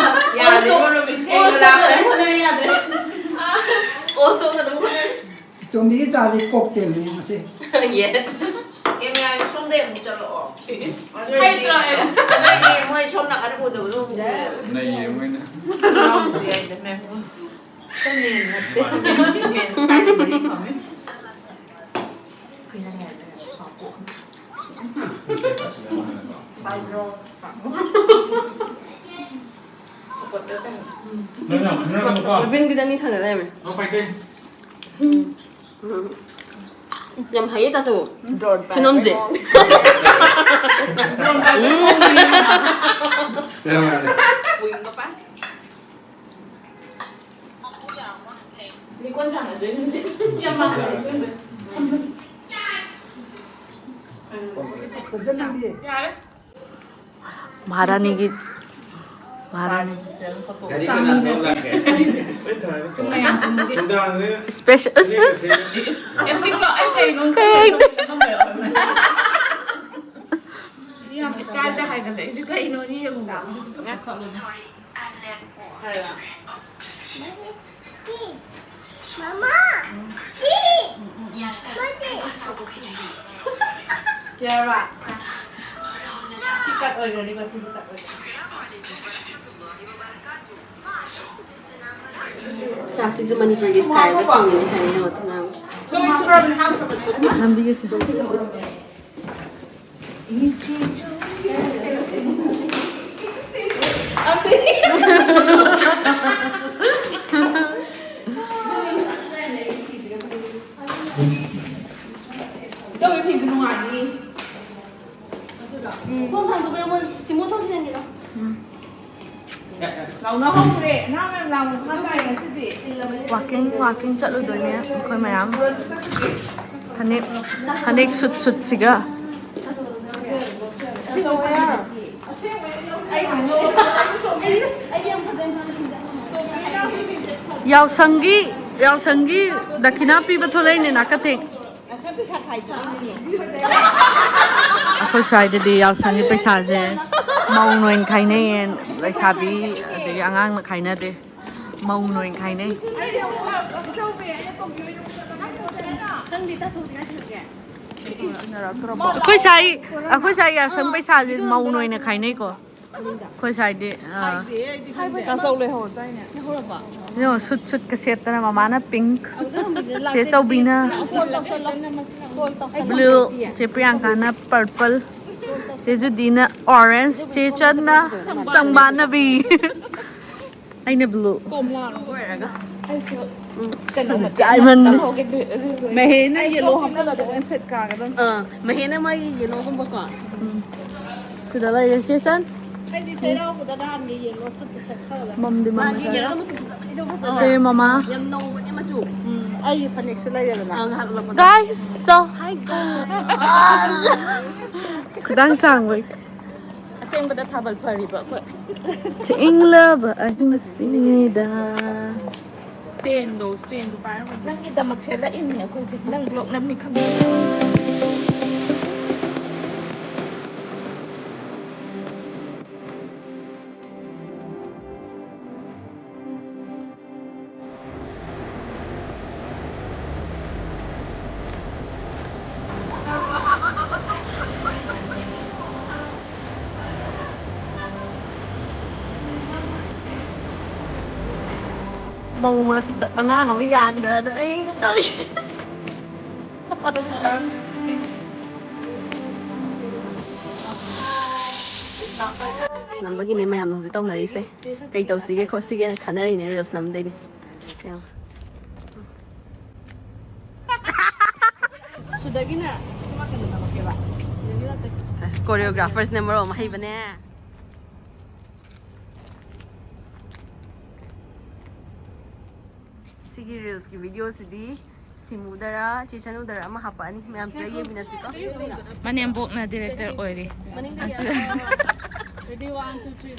ꯌꯥꯗ꯭ꯔꯦ, ꯏꯃꯧ ꯅꯨꯄꯤ꯫ ꯑꯣ, ꯁꯣꯝꯗ ꯑꯗꯨꯝ ꯍꯣꯠꯅꯔꯦ, ꯌꯥꯗ꯭ꯔꯦ꯫ ꯑꯣ, ꯁꯣꯝꯗ ꯑꯗꯨꯝ ꯍꯣꯠꯅꯔꯦ꯫ ꯇꯣꯝꯕꯤꯒꯤ ꯆꯥꯗꯤ ꯀꯣꯛꯇꯦꯜꯅꯤ ꯉꯁꯤ꯫ Yes꯫ ꯀꯦꯃꯦꯔꯥꯒꯤ ꯁꯣꯝꯗ ꯑꯃꯨꯛ ꯆꯠꯂꯛꯑꯣ꯫ ꯏꯁ, ꯑꯗꯨ ꯑꯣꯏꯗꯤ, ꯍꯩꯇ꯭ꯔꯣ ꯑꯩ? ꯑꯗꯨ ꯑꯣꯏꯗꯤ ꯃꯣꯏ ꯁꯣꯝ ꯅꯥꯀꯟꯗ ꯎꯗꯕꯗꯣ ꯑꯃꯨꯛ ꯎꯔꯦꯕ꯫ ꯅꯩꯌꯦ ꯃꯣꯏꯅ꯫ ꯉꯥꯎꯁꯨ ꯌꯥꯏꯗꯅ꯫ ꯃꯦꯟ ꯅꯠꯇꯦ꯫ ꯃꯦꯟ ꯁꯥꯏꯗ ꯃꯔꯤ ꯐꯪꯉꯦ꯫ ꯀꯨꯏꯅ ꯉꯥꯏꯗꯅ꯫ ꯅꯪ ꯌꯥꯝ ꯈꯟꯅꯔꯛꯀꯅꯨꯀꯣ꯫ ꯔꯣꯕꯤꯟꯒꯤꯗ ꯑꯅꯤ ꯊꯥꯅ ꯂꯩꯔꯝꯃꯦ꯫ ꯅꯪ ꯐꯥꯏꯇꯦ꯫ ꯎꯝ꯫ ꯌꯥꯝ ꯍꯩꯌꯦ ꯇꯥꯆꯧ꯫ ꯈꯨꯅꯝꯁꯦ꯫ ꯎꯝ꯫ ꯆꯞ ꯃꯥꯟꯅꯩ꯫ ꯂꯤꯀꯣꯟ ꯁꯥꯟꯅꯗꯣꯏꯅꯦ ꯍꯧꯖꯤꯛ꯫ ꯌꯥꯝ ꯃꯥꯟꯅꯔꯦ ꯆꯨꯝꯃꯦ꯫ ꯆꯟꯆꯟ ꯅꯪꯗꯤ? ꯌꯥꯔꯦ꯫ ꯃꯍꯥꯔꯥꯅꯤꯒꯤ, ꯃꯍꯥꯔꯥꯅꯤ꯫ ꯒꯥꯔꯤ ꯀꯅꯥ ꯊꯧꯔ ꯂꯥꯛꯀꯦ? ꯃꯌꯥꯝ ꯄꯨꯟꯕꯒꯤ꯫ ꯅꯨꯡꯗꯥꯡꯁꯦ special, ꯑꯁ, ꯑꯁ꯫ ꯑꯦ, ꯆꯤꯡꯂꯣ, ꯑꯩ ꯀꯩꯅꯣ ꯀꯩ ꯍꯥꯏꯅꯣ? ꯌꯥꯝ style ꯗ ꯍꯥꯏꯒꯠꯂꯛꯏꯁꯦ ꯀꯩꯅꯣ ꯌꯦꯡꯉꯨꯕ꯫ ꯃꯃꯥ! ꯁꯤ! ꯌꯥꯔꯕ? ꯁꯤ ꯀꯠ ꯑꯣꯏꯈ꯭ꯔꯅꯤꯀꯣ, ꯁꯤꯁꯨ ꯀꯠ ꯑꯣꯏꯈ꯭ꯔꯅꯤ꯫ ꯆꯥꯛꯁꯤꯁꯨ ꯃꯅꯤꯄꯨꯔꯒꯤ style ꯗ ꯊꯣꯡꯉꯤꯅꯦ ꯍꯥꯏꯅꯤ, ꯌꯦꯡꯉꯣ, ꯊꯣꯡꯅꯥꯎꯒꯤ꯫ ꯅꯝꯕꯤꯒꯦꯁꯦ꯫ ꯏꯆꯧꯒꯤ ꯐꯤꯁꯦ ꯅꯨꯡꯉꯥꯏꯅꯤ꯫ ꯎꯝ, ꯊꯣꯡ ꯍꯥꯡꯗꯣꯛꯄꯤꯔꯝꯃꯣ, ꯁꯤꯃꯨ ꯊꯣꯡ ꯁꯤꯖꯤꯟꯅꯒꯦꯔꯣ? ꯎꯝ꯫ ꯂꯥꯎꯅ ꯍꯧꯈ꯭ꯔꯦ꯫ ꯑꯉꯥꯡ ꯃꯌꯥꯝ ꯂꯥꯎꯅ ꯃꯈꯥ ꯇꯥꯏ ꯉꯁꯤꯗꯤ꯫ Walking, walking ꯆꯠꯂꯨꯗꯣꯏꯅꯦ ꯑꯩꯈꯣꯏ ꯃꯌꯥꯝ꯫ ꯐꯅꯦꯛ, ꯐꯅꯦꯛ ꯁꯨꯠ ꯁꯨꯠꯁꯤꯒ꯫ ꯌꯥꯎꯁꯪꯒꯤ, ꯌꯥꯎꯁꯪꯒꯤ ꯗꯈꯤꯅꯥ ꯄꯤꯕ ꯊꯣꯛꯂꯛꯏꯅꯦ ꯅꯥꯀꯊꯦꯡ꯫ ꯑꯩꯈꯣꯏ ꯁ꯭ꯋꯥꯏꯗꯗꯤ ꯌꯥꯎꯁꯪꯒꯤ ꯄꯩꯁꯥꯁꯦ ꯃꯧꯅ ꯑꯣꯏꯅ ꯈꯥꯏꯅꯩꯌꯦ꯫ ꯂꯩꯁꯥꯕꯤ ꯑꯗꯒꯤ ꯑꯉꯥꯡꯅ ꯈꯥꯏꯅꯗꯦ, ꯃꯧꯅ ꯑꯣꯏꯅ ꯈꯥꯏꯅꯩ꯫ ꯑꯩꯈꯣꯏ ꯁ꯭ꯋꯥꯏ, ꯑꯩꯈꯣꯏ ꯁ꯭ꯋꯥꯏ ꯌꯥꯎꯁꯪ ꯄꯩꯁꯥꯁꯦ ꯃꯧꯅ ꯑꯣꯏꯅ ꯈꯥꯏꯅꯩꯀꯣ꯫ ꯑꯩꯈꯣꯏ ꯁ꯭ꯋꯥꯏꯗꯤ, ꯑꯥ, ꯇꯥꯆꯧ ꯂꯩꯍꯧꯔꯗꯥꯏꯅꯦ? ꯌꯦꯡꯉꯣ, ꯁꯨꯠ ꯁꯨꯠꯀ ꯁꯦꯠꯇꯅ ꯃꯃꯥꯅ pink꯫ ꯆꯦ ꯆꯧꯕꯤꯅ blue, ꯆꯦ ꯄ꯭ꯔꯤꯌꯥꯡꯀꯥꯅ purple, ꯆꯦ ꯖꯨꯗꯤꯅ orange, ꯆꯦ ꯆꯟꯅ ꯁꯪꯕꯥꯟꯅꯕꯤ꯫ ꯑꯩꯅ blue꯫ ꯀꯣꯝꯂꯥ ꯑꯣꯏꯔꯒ꯫ Diamond꯫ ꯃꯍꯦꯅ yellow ꯍꯥꯞꯆꯜꯂꯗꯤ ꯂꯣꯏ ꯁꯦꯠ ꯀꯥꯒꯗꯕꯅꯤ꯫ ꯑꯥ, ꯃꯍꯦꯅ ꯃꯥꯒꯤ yellowꯒꯨꯝꯕꯀꯣ꯫ ꯎꯝ꯫ ꯁꯤꯗ ꯂꯩꯔꯦ, ꯆꯦ ꯆꯟ꯫ ꯑꯩꯗꯤ ꯆꯩꯔꯥꯎꯕꯗ ꯅꯍꯥꯟꯒꯤ yellow ꯁꯨꯠꯇꯨ ꯁꯦꯠꯈ꯭ꯔꯕꯅꯦ꯫ ꯃꯝꯗꯤ ꯃꯝꯃꯦ ꯃꯥꯒꯤ ꯈꯔ꯫ Yellow ꯃꯆꯨ ꯐꯖꯕꯅꯤꯗꯣ ꯐꯖꯕ꯫ ꯆꯦ ꯃꯃꯥ꯫ ꯌꯥꯝ ꯅꯧꯕꯅꯦ ꯃꯆꯨ꯫ ꯎꯝ, ꯑꯩꯒꯤ ꯐꯅꯦꯛꯁꯨ ꯂꯩꯔꯦꯗꯅ꯫ ꯑꯥ, ꯉꯍꯥꯛ ꯎꯠꯂꯛꯄꯗ꯫ Guys, so hi, guys꯫ ꯈꯨꯗꯥꯡ ꯁꯥꯡꯕꯒꯤ꯫ ꯑꯇꯦꯟꯕꯗ ꯊꯥꯕꯜ ꯐꯔꯤꯕ ꯑꯩꯈꯣꯏ꯫ ꯆꯤꯡꯂꯕ ꯑꯍꯤꯡꯁꯤꯗ꯫ Standꯗꯣ, standꯗꯣ ꯄꯥꯏꯔꯝꯃꯗꯤ꯫ ꯅꯪꯒꯤꯗꯃꯛ ꯁꯦꯠꯂꯛꯏꯅꯦ ꯑꯩꯈꯣꯏꯁꯦ꯫ ꯅꯪ vlog ꯅꯝꯃꯤ ꯈꯪꯗꯦ꯫ ꯃꯧ ꯃꯔꯛꯇ ꯑꯉꯥꯡ ꯑꯃ ꯌꯥꯟꯕꯗꯣ ꯑꯩ ꯇꯧꯏ꯫ ꯅꯝꯕꯒꯤꯅꯦ ꯃꯌꯥꯝꯅ ꯍꯧꯖꯤꯛ ꯇꯧꯅꯔꯤꯁꯦ꯫ ꯀꯩ ꯇꯧꯁꯤꯒꯦ ꯈꯣꯠꯁꯤꯒꯦꯅ ꯈꯟꯅꯔꯤꯅꯦ reels ꯅꯝꯗꯣꯏꯅꯦ꯫ ꯁꯤꯗꯒꯤꯅꯦ ꯁꯤ ꯅꯥꯀꯟꯗ ꯅꯝꯃꯛꯀꯦꯕ꯫ ꯁꯤꯗꯒꯤ ꯅꯠꯇꯦ꯫ ꯑꯁ, choreographersꯅ ꯃꯔꯣꯜ ꯑꯃ ꯍꯩꯕꯅꯦ꯫ ꯁꯤꯒꯤ reelsꯀꯤ videoꯁꯤꯗꯤ ꯁꯤꯃꯨꯗꯔ ꯆꯦꯆꯅꯨꯗꯔ ꯑꯃ ꯍꯥꯞꯄꯛꯑꯅꯤ꯫ ꯃꯌꯥꯝ ꯁꯤꯗ ꯌꯦꯡꯃꯤꯟꯅꯁꯤꯀꯣ꯫ ꯃꯅꯦꯝꯕꯣꯛꯅ director ꯑꯣꯏꯔꯤ꯫ ꯑꯁꯤꯗ꯫ Ready, one, two, three.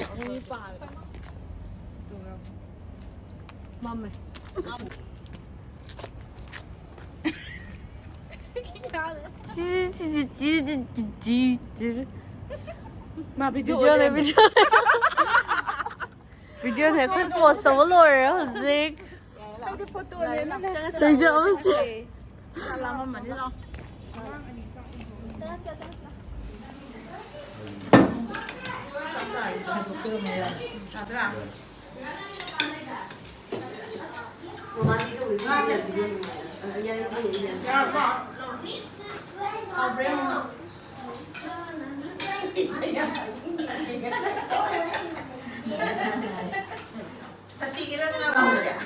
ꯃꯝꯃꯦ꯫ ꯃꯥ video videoꯅꯦ, ꯑꯣꯏꯔꯝꯃꯦ꯫ Videoꯅꯦ꯫ Videoꯅꯦ, ꯑꯩꯈꯣꯏ post ꯇꯧꯕ ꯂꯣꯏꯔꯦ ꯍꯧꯖꯤꯛ꯫ ꯑꯩꯁꯨ ꯑꯃ ꯁꯤ-꯫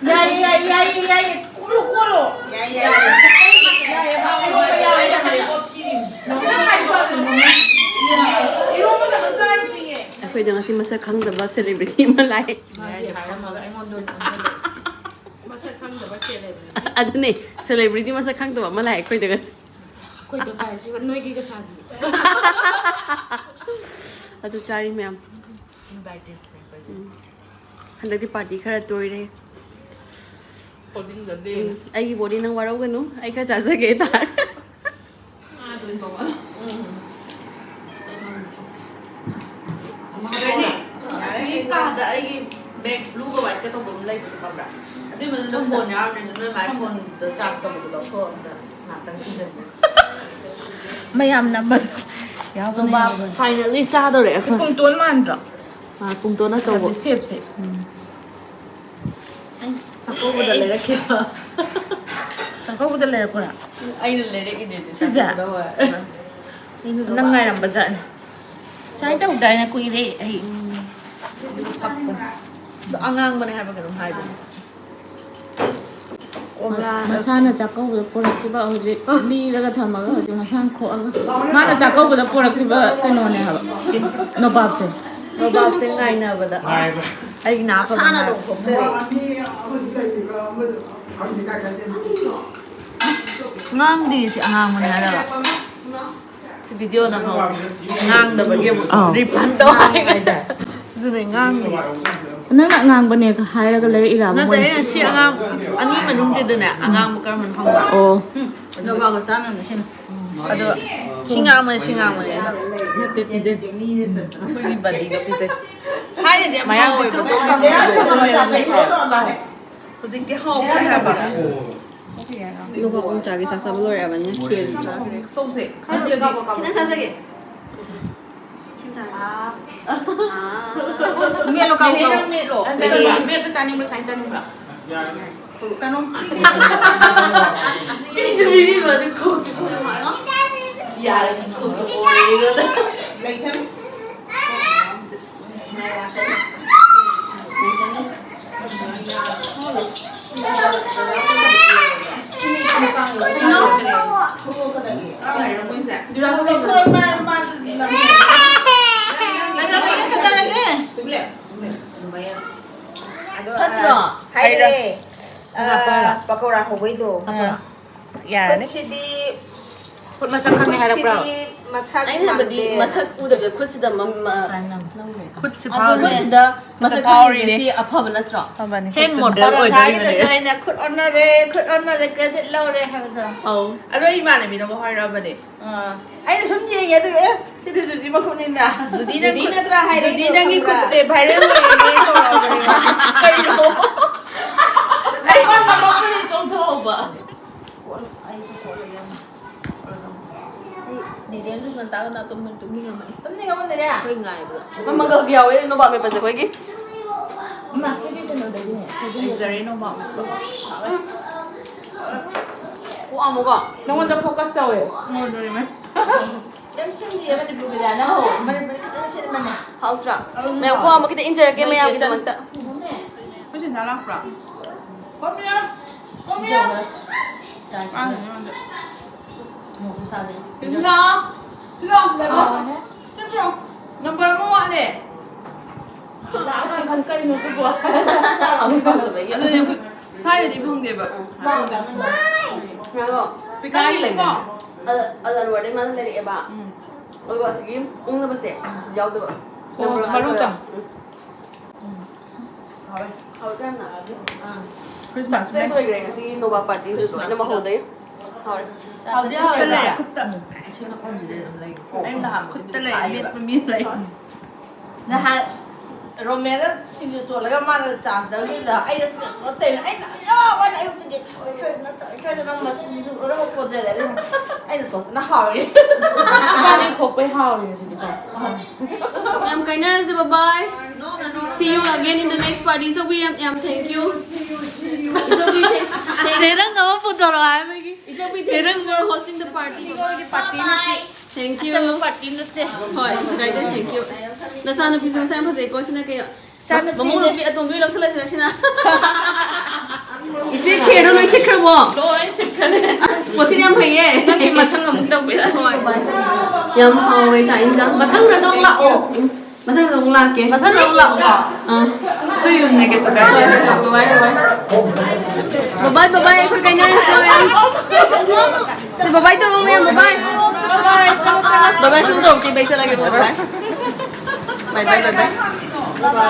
ꯌꯥꯏꯌꯦ, ꯌꯥꯏꯌꯦ, ꯌꯥꯏꯌꯦ, ꯌꯥꯏꯌꯦ꯫ ꯀꯣꯠꯂꯣ, ꯀꯣꯠꯂꯣ꯫ ꯌꯥꯏꯌꯦ, ꯌꯥꯏꯌꯦ꯫ ꯌꯥꯏꯌꯦ, ꯌꯥꯏꯌꯦ, ꯌꯥꯏꯌꯦ꯫ ꯏꯔꯣꯝꯕ ꯈꯛꯇ ꯆꯥꯔꯤꯁꯤꯗꯤ꯫ ꯑꯩꯈꯣꯏꯗ ꯉꯁꯤ ꯃꯁꯛ ꯈꯪꯗꯕ celebrity ꯑꯃ ꯂꯥꯛꯑꯦ꯫ ꯃꯥꯒꯤ ꯍꯥꯏꯔꯝꯃꯒ ꯑꯩꯉꯣꯟꯗ ꯑꯣꯏꯅ ꯑꯣꯟꯁꯤꯜꯂꯛꯑꯦ꯫ ꯃꯁꯛ ꯈꯪꯗꯕ celebrity꯫ ꯑꯗꯨꯅꯦ, celebrity ꯃꯁꯛ ꯈꯪꯗꯕ ꯑꯃ ꯂꯥꯛꯑꯦ ꯑꯩꯈꯣꯏꯗ ꯉꯁꯤ꯫ ꯑꯩꯈꯣꯏꯗ ꯀꯥꯏꯁꯤꯕ ꯅꯣꯏꯒꯤꯒ ꯁꯥꯗꯤ꯫ ꯑꯗꯨ ꯆꯥꯔꯤ ꯃꯌꯥꯝ꯫ Inviteesꯅꯦ ꯑꯩꯈꯣꯏꯗꯤ꯫ ꯎꯝ꯫ ꯍꯟꯗꯛꯇꯤ party ꯈꯔ ꯇꯣꯏꯔꯦ꯫ Boardingꯗꯗꯤ꯫ ꯎꯝ, ꯑꯩꯒꯤ body ꯅꯪ ꯋꯥꯔꯧꯒꯅꯨ, ꯑꯩ ꯈꯔ ꯆꯥꯖꯒꯦ ꯇꯥꯔꯦ꯫ ꯑꯗꯩꯅꯦ, ꯑꯁꯤꯒꯤ ꯀꯥꯗ ꯑꯩꯒꯤ bag blueꯒ whiteꯀ ꯇꯧꯕ ꯑꯃ ꯂꯩꯕꯗꯣ ꯈꯪꯕ꯭ꯔꯥ? ꯑꯗꯨꯏ ꯃꯅꯨꯡꯗ phone ꯌꯥꯎꯔꯝꯃꯦ, ꯑꯗꯨ ꯅꯣꯏ ꯃꯥꯏ phoneꯗ charge ꯇꯧꯕꯗꯣ ꯂꯧꯊꯣꯛꯑꯣ ꯑꯝꯇ ꯉꯥꯛꯇꯪ ꯊꯤꯟꯖꯟꯒꯦ꯫ ꯃꯌꯥꯝ ꯅꯝꯕꯗꯣ ꯌꯥꯎꯕꯅꯦ, ꯅꯣꯕꯥꯞ ꯌꯥꯎꯕꯅꯦ꯫ Finally ꯆꯥꯗꯧꯔꯦ ꯑꯩꯈꯣꯏ꯫ ꯄꯨꯡꯇꯣꯟ ꯃꯥꯟꯗ꯭ꯔꯣ? ꯑꯥ, ꯄꯨꯡꯇꯣꯟ ꯑꯆꯧꯕ꯫ ꯌꯥꯝꯅ shapeꯁꯦ꯫ ꯎꯝ꯫ ꯆꯥꯛꯀꯧꯕꯗ ꯂꯩꯔꯛꯈꯤꯕ꯫ ꯆꯥꯛꯀꯧꯕꯗ ꯂꯩꯔꯛꯄ꯭ꯔꯥ? ꯑꯩꯅ ꯂꯩꯔꯛꯏꯅꯦ ꯁꯤꯁꯦ? ꯆꯥꯛꯀꯧꯕꯗ, ꯍꯣꯏ꯫ ꯅꯪ ꯉꯥꯏꯔꯝꯕ ꯖꯥꯠꯅꯦ꯫ ꯁꯨꯃꯥꯏꯅ ꯇꯧꯗꯥꯏꯅ ꯀꯨꯏꯔꯦ ꯑꯩ꯫ ꯑꯗꯣ ꯑꯉꯥꯡꯕꯅꯦ ꯍꯥꯏꯕ ꯀꯩꯅꯣꯝ ꯍꯥꯏꯕꯅꯦ꯫ ꯀꯣꯝꯂꯥ꯫ ꯃꯁꯥꯅ ꯆꯥꯛꯀꯧꯕꯗ ꯄꯨꯔꯛꯈꯤꯕ ꯍꯧꯖꯤꯛ ꯂꯤꯔꯒ ꯊꯝꯃꯒ ꯍꯧꯖꯤꯛ ꯃꯁꯥꯅ ꯈꯣꯛꯑꯒ ꯃꯥꯅ ꯆꯥꯛꯀꯧꯕꯗ ꯄꯨꯔꯛꯈꯤꯕ ꯀꯩꯅꯣꯅꯦ ꯍꯥꯏꯕ ꯅꯣꯕꯥꯞꯁꯦ꯫ ꯅꯣꯕꯥꯞꯁꯦ ꯉꯥꯏꯅꯕꯗ꯫ ꯉꯥꯏꯕ꯫ ꯑꯩꯒꯤ ꯅꯥ ꯐꯕ ꯃꯁꯥꯅ ꯉꯥꯏ-꯫ ꯑꯗꯨꯝ ꯈꯣꯛꯆꯔꯦ꯫ ꯉꯥꯡꯗꯦ ꯁꯤ ꯑꯉꯥꯡꯕꯅꯦ ꯍꯥꯏꯔꯒ꯫ ꯁꯤ ꯚꯤꯗꯤꯑꯣ ꯅꯝꯍꯧ-, ꯉꯥꯡꯗꯕꯒꯤ ꯑꯃꯨꯛ ꯑꯥꯎ꯫ ꯔꯤꯐꯟ ꯇꯧ ꯍꯥꯏ꯫ ꯑꯗꯨꯅꯦ ꯉꯥꯡꯗꯦ꯫ ꯅꯪꯅ ꯑꯉꯥꯡꯕꯅꯦ ꯍꯥꯏꯔꯒ ꯂꯩꯔꯛꯏꯔꯥꯕ ꯅꯠꯇꯦ, ꯃꯣꯏꯅ? ꯑꯩꯅ ꯁꯤ ꯑꯉꯥꯡ ꯑꯅꯤ ꯃꯅꯨꯡꯁꯤꯗꯅꯦ, ꯑꯉꯥꯡꯕ ꯀꯔꯝꯕꯅꯣ ꯈꯪꯕ꯭ꯔꯥ? ꯑꯣ꯫ ꯅꯣꯕꯥꯞꯀ ꯆꯥꯟꯅꯕꯅꯦ ꯁꯤꯅ꯫ ꯑꯗꯣ ꯁꯤ ꯉꯥꯡꯕꯅꯦ, ꯁꯤ ꯉꯥꯡꯕꯅꯦ꯫ ꯅꯠꯇꯦ, ꯄꯤꯖꯩ꯫ ꯑꯩꯈꯣꯏꯒꯤ ꯕꯗꯤꯗꯣ ꯄꯤꯖꯩ꯫ ꯊꯥꯏꯅꯗꯤ ꯌꯥꯝ ꯃꯌꯥꯝ ꯍꯥꯎꯋꯦꯕꯀꯣ꯫ ꯄꯤꯛꯇ꯭ꯔꯨ ꯄꯤꯛꯇ꯭ꯔꯨ ꯀꯪꯕꯗꯣ꯫ ꯆꯥꯎ꯫ ꯍꯧꯖꯤꯛꯇꯤ ꯍꯥꯎꯇ꯭ꯔꯦ ꯍꯥꯏꯕ꯫ ꯅꯣꯕꯥꯞ ꯑꯃꯨꯛ ꯆꯥꯒꯦ, ꯆꯥꯛ ꯆꯥꯕ ꯂꯣꯏꯔꯕꯅꯤꯅ ꯈꯦꯔ ꯆꯥꯈ꯭ꯔꯦ꯫ ꯆꯧꯁꯦ꯫ ꯈꯤꯇꯪ ꯆꯥꯖꯒꯦ꯫ ꯃꯦꯠꯂꯣ, ꯀꯥꯎ, ꯀꯥꯎ꯫ ꯅꯪ ꯃꯦꯠꯂꯣ꯫ ꯃꯦꯠꯄ ꯆꯥꯅꯤꯡꯕ꯭ꯔꯣ, ꯁꯨꯃꯥꯏꯅ ꯆꯥꯅꯤꯡꯕ꯭ꯔꯣ? ꯀꯩꯅꯣ꯫ ꯀꯩꯁꯨ ꯄꯤꯕꯤꯕ ꯑꯗꯨ ꯀꯧꯁꯤ꯫ ꯌꯥꯔꯦ, ꯀꯧꯁꯤ꯫ ꯂꯩꯁꯅꯨ꯫ ꯐꯠꯇ꯭ꯔꯣ? ꯍꯥꯏꯔꯦ꯫ ꯑꯥ, ꯄꯀꯧꯔꯥ ꯍꯧꯕꯩꯗꯣ꯫ ꯑꯥ꯫ ꯌꯥꯔꯅꯤ꯫ ꯈꯨꯠꯁꯤꯗꯤ, ꯈꯨꯠ ꯃꯁꯛ ꯈꯪꯉꯦ ꯍꯥꯏꯔꯛꯄ꯭ꯔꯣ? ꯈꯨꯠꯁꯤꯗꯤ ꯃꯁꯛ ꯑꯩꯅ ꯍꯥꯏꯕꯗꯤ ꯃꯥꯟꯗꯦꯅ꯫ ꯃꯁꯛ ꯎꯗꯕꯗ ꯈꯨꯠꯁꯤꯗ ꯃ-, ꯃ-, ꯈꯨꯠꯁꯦ ꯑꯗꯨ ꯐꯥꯎꯔꯤꯅꯦ꯫ ꯈꯨꯠꯁꯤꯗ ꯃꯁꯛ ꯐꯥꯎꯔꯤꯅꯦ꯫ ꯈꯪꯉꯤꯁꯦ ꯁꯤ ꯑꯐꯕ ꯅꯠꯇ꯭ꯔꯣ? ꯑꯐꯕꯅꯤ꯫ ꯍꯦꯟ ꯈꯨꯠꯇꯨꯅ꯫ ꯃꯣꯗꯦꯜ ꯄꯔꯣꯊꯥꯒꯤꯗꯁꯨ ꯑꯣꯏꯗꯣꯏꯅꯦ꯫ ꯑꯩꯅ ꯈꯨꯠ ꯑꯣꯟꯅꯔꯦ, ꯈꯨꯠ ꯑꯣꯟꯅꯔꯦ, credit ꯂꯧꯔꯦ ꯍꯥꯏꯕꯗꯣ꯫ ꯑꯧ꯫ ꯑꯗꯣ ꯏꯃꯥꯟꯅꯕꯤꯅꯕꯨ ꯍꯥꯏꯔꯛꯑꯕꯅꯦ꯫ ꯑꯥ꯫ ꯑꯩꯅ ꯁꯨꯝ ꯌꯦꯡꯉꯦ, ꯑꯗꯨꯒ, "ꯑꯦ, ꯁꯤꯗꯤ ꯖꯨꯗꯤ ꯃꯈꯨꯠꯅꯤꯅ"꯫ ꯖꯨꯗꯤ ꯅꯪ ꯖꯨꯗꯤ ꯈꯨꯠ-, ꯅꯠꯇ꯭ꯔꯥ ꯍꯥꯏꯔꯛꯏꯗꯣ ꯖꯨꯗꯤ ꯅꯪꯒꯤ ꯈꯪꯕ꯭ꯔꯥ? ꯈꯨꯠꯁꯦ viral ꯑꯣꯏꯔꯦꯅꯦ ꯇꯧꯔꯛꯑꯕꯅꯦ꯫ ꯀꯩꯅꯣ? ꯑꯩꯉꯣꯟꯗ ꯃꯈꯨꯠꯅ ꯆꯣꯡꯊꯣꯛꯍꯧꯕ꯫ ꯑꯩꯁꯨ ꯊꯣꯛꯂꯒꯦ ꯑꯃ꯫ ꯑꯩ ꯅꯤꯔꯦꯟꯁꯨ ꯉꯟꯇꯥ ꯉꯟꯇꯥ ꯇꯨꯝꯕꯅꯤ, ꯇꯨꯝꯅꯤꯡꯉꯝꯃꯅꯤ꯫ ꯇꯨꯝꯅꯤꯡꯉꯝꯃꯅꯤꯅꯦ? ꯑꯩꯈꯣꯏ ꯉꯥꯏꯕꯗ꯫ ꯃꯪꯒꯜꯒꯤ ꯌꯥꯎꯋꯦ, ꯅꯣꯕꯥꯞ ꯃꯦꯠꯄꯁꯦ ꯑꯩꯈꯣꯏꯒꯤ꯫ ꯏꯃꯥ, ꯁꯤꯗꯤ ꯀꯩꯅꯣꯗꯒꯤꯅꯦ, ꯂꯩꯖꯔꯦ, ꯅꯣꯕꯥꯞ ꯃꯦꯠꯄ꯫ ꯄꯣꯛꯑꯝꯃꯨꯀꯣ꯫ ꯅꯉꯣꯟꯗ focus ꯇꯧꯋꯦ꯫ ꯌꯥꯝ ꯁꯤꯟꯗꯤꯌꯦ ꯃꯅꯤꯄꯨꯔꯒꯤꯗꯤ꯫ ꯅꯪ ꯃꯅꯤꯄꯨꯔꯤ ꯈꯤꯇꯪ ꯁꯤꯟꯕꯅꯦ꯫ ꯍꯥꯎꯇ꯭ꯔꯥ? ꯃꯌꯥꯝ ꯄꯣꯛꯑꯝꯃ ꯈꯤꯇꯪ ꯏꯟꯖꯔꯛꯀꯦ ꯃꯌꯥꯝꯒꯤꯗꯃꯛꯇ꯫ ꯑꯩꯈꯣꯏ ꯁꯤꯟꯊꯥ ꯂꯥꯛꯄ꯭ꯔꯣ? ꯀꯣꯃꯤꯌꯥ! ꯀꯣꯃꯤꯌꯥ! ꯁꯤꯟꯊꯥ! ꯁꯤꯟꯊꯥ! ꯆꯠꯈ꯭ꯔꯣ꯫ ꯅꯝꯕꯔ ꯑꯃ ꯋꯥꯠꯂꯦ꯫ ꯂꯥꯛꯑꯀꯥꯟ ꯀꯩꯅꯣ ꯑꯗꯨꯕꯣ? ꯑꯗꯨꯅꯦ ꯑꯩꯈꯣꯏ ꯁ꯭ꯋꯥꯏꯗꯗꯤ ꯐꯪꯗꯦꯕ꯫ ꯉꯥꯏꯈꯣ꯫ ꯄꯤꯀꯥꯔꯤ ꯂꯩꯕꯅꯦ꯫ ꯑꯜ-, ꯑꯜ ꯑꯟꯋꯔꯗꯩ ꯃꯥꯅ ꯂꯩꯔꯛꯑꯦꯕ꯫ ꯎꯝ꯫ ꯑꯗꯨꯒ ꯑꯁꯤꯒꯤ ꯎꯪꯅꯕꯁꯦ ꯑꯁꯤꯗꯤ ꯌꯥꯎꯗꯕ꯫ ꯑꯣ, ꯅꯝꯕꯔ ꯃꯔꯨ ꯋꯥꯟ ꯆꯪ-, ꯎꯝ꯫ ꯍꯥꯎꯋꯦ꯫ ꯍꯥꯎꯋꯦ ꯌꯥꯝꯅ꯫ ꯑꯥ꯫ Christmas ꯁꯛꯁꯦꯁ ꯑꯣꯏꯈ꯭ꯔꯦ ꯉꯁꯤꯒꯤ ꯅꯣꯕꯥꯞ ꯄꯥꯔꯇꯤ ꯂꯣꯏꯅꯃꯛ ꯍꯧꯗꯩ꯫ ꯍꯥꯎꯔꯦ꯫ ꯍꯥꯎꯗꯤ ꯍꯥꯎꯋꯦ꯫ ꯈꯨꯠꯇ ꯂꯩ, ꯈꯨꯠꯇ꯫ ꯑꯁꯤ ꯃꯐꯝꯁꯤꯗ ꯑꯗꯨꯝ ꯂꯩ꯫ ꯑꯩ ꯅꯍꯥꯟ ꯈꯨꯠꯇ ꯂꯩ, ꯃꯦꯠꯄ ꯃꯤ ꯂꯩ꯫ ꯅꯍꯥꯟ ꯔꯣꯃꯦꯟꯅ ꯁꯤꯡꯖꯨ ꯇꯣꯠꯂꯒ ꯃꯥꯅ ꯆꯥ ꯆꯪꯉꯤꯗ ꯑꯩꯅ ꯁꯤꯗ ꯇꯩꯅ ꯑꯩꯅ ꯑꯌꯥ ꯋꯥꯅ ꯑꯌꯨꯛꯇꯒꯤ ꯁꯣꯏ ꯁꯣꯏꯗꯅ ꯇꯧꯔꯦ, ꯁꯣꯏꯗꯅ ꯃꯆꯤꯟꯁꯨ ꯂꯣꯏꯅꯃꯛ ꯄꯣꯟꯖꯔꯦ꯫ ꯑꯗꯨꯅ ꯑꯩꯅ ꯇꯣꯠꯄꯅ ꯍꯥꯎꯔꯦ꯫ ꯏꯕꯥꯅꯤ ꯈꯣꯛꯄꯩ ꯍꯥꯎꯔꯤꯅꯦ ꯁꯤꯗꯤꯀꯣ꯫ ꯌꯥꯝ ꯀꯥꯏꯅꯔꯁꯦ, bye bye. See you again in the next party. ꯏꯆꯧꯕꯤ ꯌꯥꯝ, ꯌꯥꯝ thank you. ꯏꯆꯧꯕꯤ, thank, thank, ꯆꯦꯔꯪ ꯑꯃ ꯄꯨꯊꯣꯔꯛꯑꯣ ꯍꯥꯏꯕꯒꯤ꯫ ꯏꯆꯧꯕꯤ, thank you for hosting the party. ꯏꯆꯧꯒꯤ party ꯅꯤ ꯁꯤ꯫ Thank you. ꯑꯆꯝꯕ party ꯅꯠꯇꯦ꯫ ꯍꯣꯏ, ꯀꯩꯁꯨ ꯀꯥꯏꯗꯦ, thank you. ꯅꯆꯥꯅꯨꯄꯤꯁꯨ ꯃꯁꯥ ꯌꯥꯝ ꯐꯖꯩꯀꯣ, ꯁꯤꯅ ꯀꯩꯅꯣ? ꯏꯆꯥꯅꯨꯄꯤ ꯃꯃꯧ ꯅꯨꯄꯤ ꯑꯇꯣꯝꯕꯤ ꯂꯧꯁꯤꯜꯂꯁꯤꯔ ꯁꯤꯅ? ꯏꯆꯦ ꯈꯦꯔꯗꯣ ꯂꯣꯏ ꯁꯤꯠꯈ꯭ꯔꯕꯣ? ꯂꯣꯏ ꯁꯤꯠꯈ꯭ꯔꯦ꯫ ꯑꯁ, ꯄꯣꯠꯁꯤꯠ ꯌꯥꯝ ꯐꯩꯌꯦ꯫ ꯅꯪꯒꯤ ꯃꯊꯪ ꯑꯃꯨꯛ ꯇꯧꯕꯤꯔꯛꯑꯣ꯫ ꯍꯣꯏ꯫ ꯌꯥꯝ ꯍꯥꯎꯋꯦ ꯆꯥꯛ ꯏꯟꯖꯥꯡ꯫ ꯃꯊꯪꯗꯁꯨ ꯑꯃꯨꯛ ꯂꯥꯛꯑꯣ꯫ ꯎꯝ, ꯃꯊꯪꯗ ꯑꯃꯨꯛ ꯂꯥꯛꯀꯦ꯫ ꯃꯊꯪꯗ ꯑꯃꯨꯛ ꯂꯥꯛꯑꯣ꯫ ꯑꯥ꯫ ꯑꯩꯈꯣꯏ ꯌꯨꯝꯅꯦ, ꯀꯩꯁꯨ ꯀꯥꯏꯗꯦ꯫ ꯍꯣꯏ, ꯍꯣꯏ, ꯍꯣꯏ, bye bye, bye bye꯫ Bye bye, bye bye, ꯑꯩꯈꯣꯏ ꯀꯥꯏꯅꯔꯁꯤ ꯃꯌꯥꯝ꯫ Bye bye ꯇꯧꯔꯣ ꯃꯌꯥꯝ, bye bye꯫ Bye bye, ꯁꯨꯝ ꯇꯧꯔꯛꯀꯦ, back ꯆꯠꯂꯒꯦ, bye bye꯫ Bye bye, bye bye꯫